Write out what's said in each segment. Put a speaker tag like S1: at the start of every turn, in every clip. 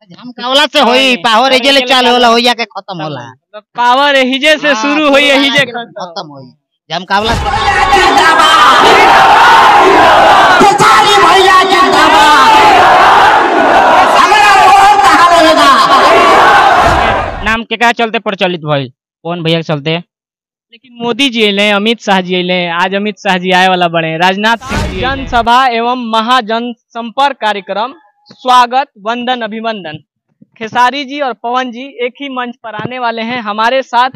S1: झमकावला से होई, पावर एजे ले चालू होला, होइया के खत्म होला।
S2: मतलब पावर एहिजे से शुरू होई, एहिजे
S1: खत्म होई झमकावला से।
S3: खेसारी भैया जिंदाबाद, हमरा वोट कहां लगेगा।
S4: नाम केकरा चलते प्रचलित भइल? पवन भैया के चलते।
S2: लेकिन मोदी जी अइले, अमित शाह जी अइले, आज अमित शाह जी आए वाला बड़े, राजनाथ सिंह जी। जनसभा एवं महाजन संपर्क कार्यक्रम, स्वागत वंदन अभिवंदन। खेसारी जी और पवन जी एक ही मंच पर आने वाले हैं। हमारे साथ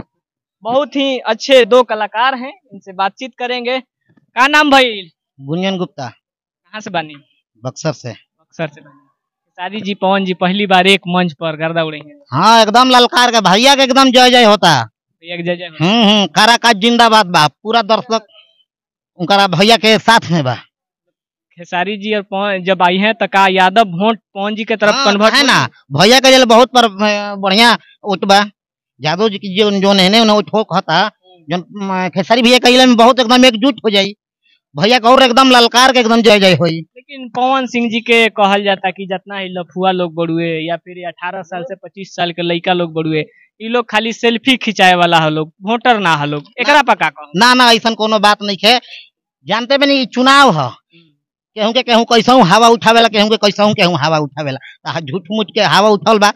S2: बहुत ही अच्छे दो कलाकार हैं, इनसे बातचीत करेंगे। का नाम भाई?
S1: गुंजन गुप्ता।
S2: कहाँ से बनी?
S1: बक्सर से।
S2: बक्सर से बनी। खेसारी जी पवन जी पहली बार एक मंच पर गर्दा उड़े हैं।
S1: हाँ, एकदम ललकार के भैया के एकदम जय जय होता।
S2: भैया के जय जय।
S1: काराकाट जिंदाबाद बा, पूरा दर्शक उनका भैया के साथ में बा।
S2: खेसारी जी और पवन जब आई हैं तो का यादव वोट पवन जी के तरफ कन्वर्ट
S1: है ना? भैया के बहुत पर बढ़िया वोट बा। यादव जी की जो जो नहने उन्हें ठोक होता, जो खेसारी भैया के में बहुत एकदम एकजुट हो जाई भैया का, और एकदम ललकार के एकदम जय जय होई।
S2: लेकिन पवन सिंह जी के कहल जाता कि जितना ही लफुआ लोग बड़ुए या फिर 18 साल से 25 साल के लड़का लोग बड़ुए, ये लोग खाली सेल्फी खिंचाए वाला है लोग, वोटर ना है लोग, एकरा पर का कहब?
S1: ना ना, ऐसा कोनो बात नहीं है। जानते भी नहीं चुनाव है, केहू के केहू कैसहू हवा उठावेला, केहू के कैसहू केहू हवा उठावेला, झूठ मूठ के हवा उठल बा।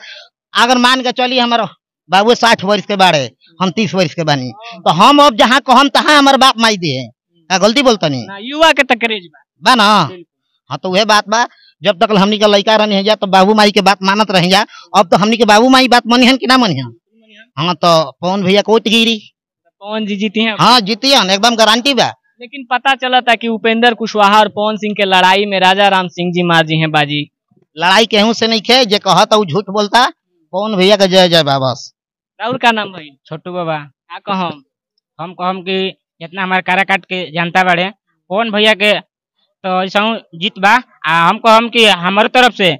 S1: अगर मान के चली हमार बाबू 60 वर्ष के बारे, हम 30 वर्ष के बानी, तो हम अब जहाँ कहम तहाँ हमार बाप माई दिए। का गलती बोलता नहीं?
S2: युवा के तकरेज
S1: बा ना। हाँ, तो वह बात बा। जब तक हमनी के लड़का रहनी है जा तो बाबू माई के बात मानत रही जा। अब तो हमनी के बाबू माई बात मनी हन कि ना मनी हन? हाँ, तो पवन भैया को गिरी,
S2: पवन जी जीती हैं।
S1: हाँ, जीती हन, एकदम गारंटी बा।
S2: लेकिन पता चला था कि उपेंद्र कुशवाहा और पवन सिंह के लड़ाई में राजा राम सिंह जी मार जी हैं बाजी।
S1: लड़ाई केहू से नहीं खे, जे कहता वो झूठ बोलता। पवन भैया का जय जय बा बस।
S2: राहुल का नाम भाई?
S4: छोटू बाबा।
S2: का कहम?
S4: हम कहम कि जितना हमारे काराकाट के जनता बड़े पवन भैया के तो ऐसा जीत बा। आ हम कहम कि हमारे तरफ से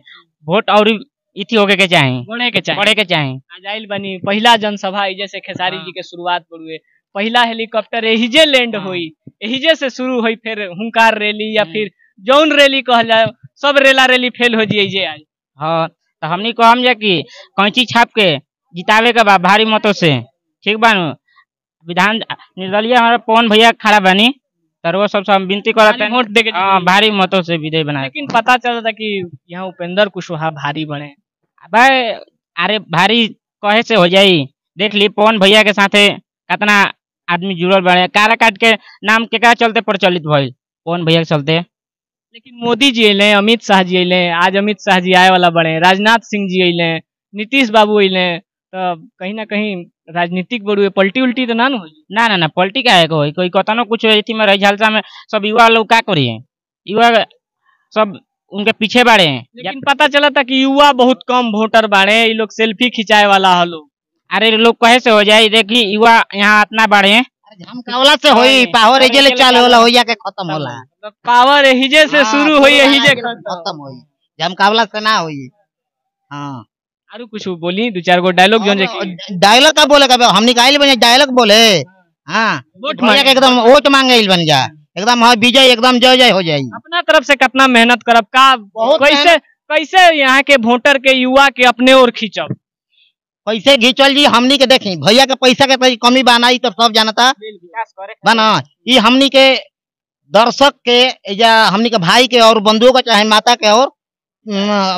S4: वोट और इथी होके के चाही,
S2: बढ़े के चाही,
S4: बढ़े के चाही।
S2: आज आइल बनी पहला जनसभा जैसे खेसारी जी के शुरुआत बड़ुए, पहला हेलीकॉप्टर एहिजे लैंड होई, एहिजे से शुरू होई, फिर हुंकार रैली या फिर जौन रैली कहल जाए, सब रेला रैली फेल हो जी आज।
S4: हाँ, तो हमनी कहम जा कि कैंची छाप के जितावे के बा भारी मतों से, ठीक बा नु। विधान निर्दलीय हमारा पवन भैया खड़ा बनी, तर वो सबसे हम विनती करत हैं
S2: वोट देके,
S4: भारी मतों से विजय बनाए।
S2: लेकिन पता चला था कि यहाँ उपेंद्र कुशवाहा भारी बने
S4: भाई। अरे भारी कहे से हो जाई, देख ली पवन भैया के साथे कितना आदमी जुड़ल बने। काराकाट के नाम केकरा चलते प्रचलित भइल? पवन भैया के चलते।
S2: लेकिन मोदी जी अइले, अमित शाह जी अइले, आज अमित शाह जी आए वाला बड़े, राजनाथ सिंह जी अइले, नीतीश बाबू अइले, तो कहीं ना कहीं राजनीतिक बड़ुए पलटी उल्टी तो ना न होई?
S4: ना ना ना, पलटी का है कोई कोई कतनो कुछ अथी में रही झालसा में सब युवा लोग का करिए, युवा सब उनके पीछे बाड़े।
S2: लेकिन पता चला था कि युवा बहुत कम वोटर बाड़े, ये लोग सेल्फी खिंचाए वाला है लोग।
S4: अरे लोग कहे से हो जाए, देखी युवा यहाँ इतना बाड़े।
S1: झमकावला से होई, पावर एजे ले चालू होला, होइया के खत्म होला।
S2: पावर एहिजे से शुरू होई, एहिजे
S1: खत्म होई, झमकावला से ना होई। हाँ,
S2: आरू कुछ बोली दो चार गो डायलॉग जोन जे
S1: डायलॉग का बोले का हमनी काइल बने डायलॉग बोले। हां,
S2: वोट
S1: भैया के एकदम वोट मांगे इल बन जा, एकदम हां विजय एकदम जय जय हो जाई।
S2: अपना तरफ से कितना मेहनत करब, का कैसे कैसे यहाँ के वोटर के युवा के अपने ओर खींचब?
S1: पैसे घिंचल जी हमनी के देखी भैया के पैसा के कमी बाना तो सब जानता बना। ये हमनी के दर्शक के या हमनी के भाई के और बंधुओं के चाहे माता के और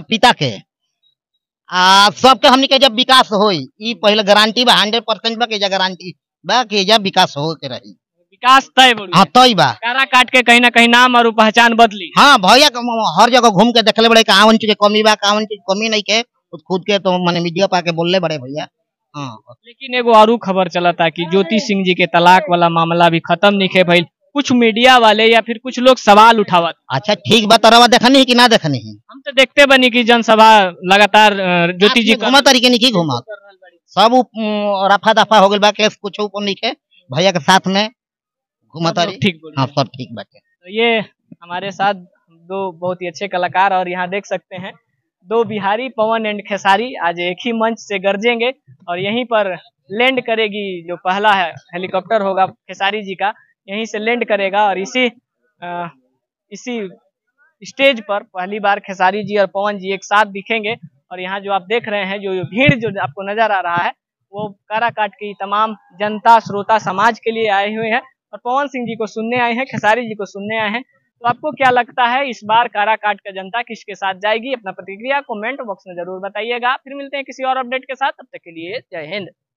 S1: पिता के आ सबके हमनी के जब विकास होई, ई पहले गारंटी बा 100% बा के जा गारंटी बा के जब विकास हो के रही,
S2: विकास तय बा।
S1: हां तय बा।
S2: कारा काट के कहीं ना कहीं नाम और पहचान बदली।
S1: हां, भैया हर जगह घूम के देखले बड़े कहां के कमी बा, कहां के कमी नहीं के खुद के तो माने मीडिया पाके बोलले बड़े भैया। हाँ,
S2: लेकिन एगो और खबर चलता कि ज्योति सिंह जी के तलाक वाला मामला भी खत्म नहीं है भइल, कुछ मीडिया वाले या फिर कुछ लोग सवाल उठावत।
S1: अच्छा ठीक बा, तरवा देखनी है कि ना देखनी है?
S2: हम तो देखते बनी कि जनसभा लगातार ज्योति जी
S1: घुमा तरीके नहीं घुमा, सब रफा दफा हो गइल बा, केस कुछ ऊपर नहीं है, भैया के साथ में घुमा तारी।
S2: ठीक,
S1: हाँ सब ठीक बाटे।
S2: तो ये हमारे साथ दो बहुत ही अच्छे कलाकार और यहाँ देख सकते हैं दो बिहारी पवन एंड खेसारी आज एक ही मंच से गरजेंगे और यहीं पर लैंड करेगी जो पहला है हेलीकॉप्टर होगा खेसारी जी का, यहीं से लैंड करेगा और इसी इसी स्टेज पर पहली बार खेसारी जी और पवन जी एक साथ दिखेंगे। और यहाँ जो आप देख रहे हैं, जो ये भीड़ जो आपको नजर आ रहा है, वो काराकाट की तमाम जनता श्रोता समाज के लिए आए हुए हैं और पवन सिंह जी को सुनने आए हैं, खेसारी जी को सुनने आए हैं। तो आपको क्या लगता है इस बार काराकाट का जनता किसके साथ जाएगी? अपना प्रतिक्रिया कमेंट बॉक्स में जरूर बताइएगा। फिर मिलते हैं किसी और अपडेट के साथ, तब तक के लिए जय हिंद।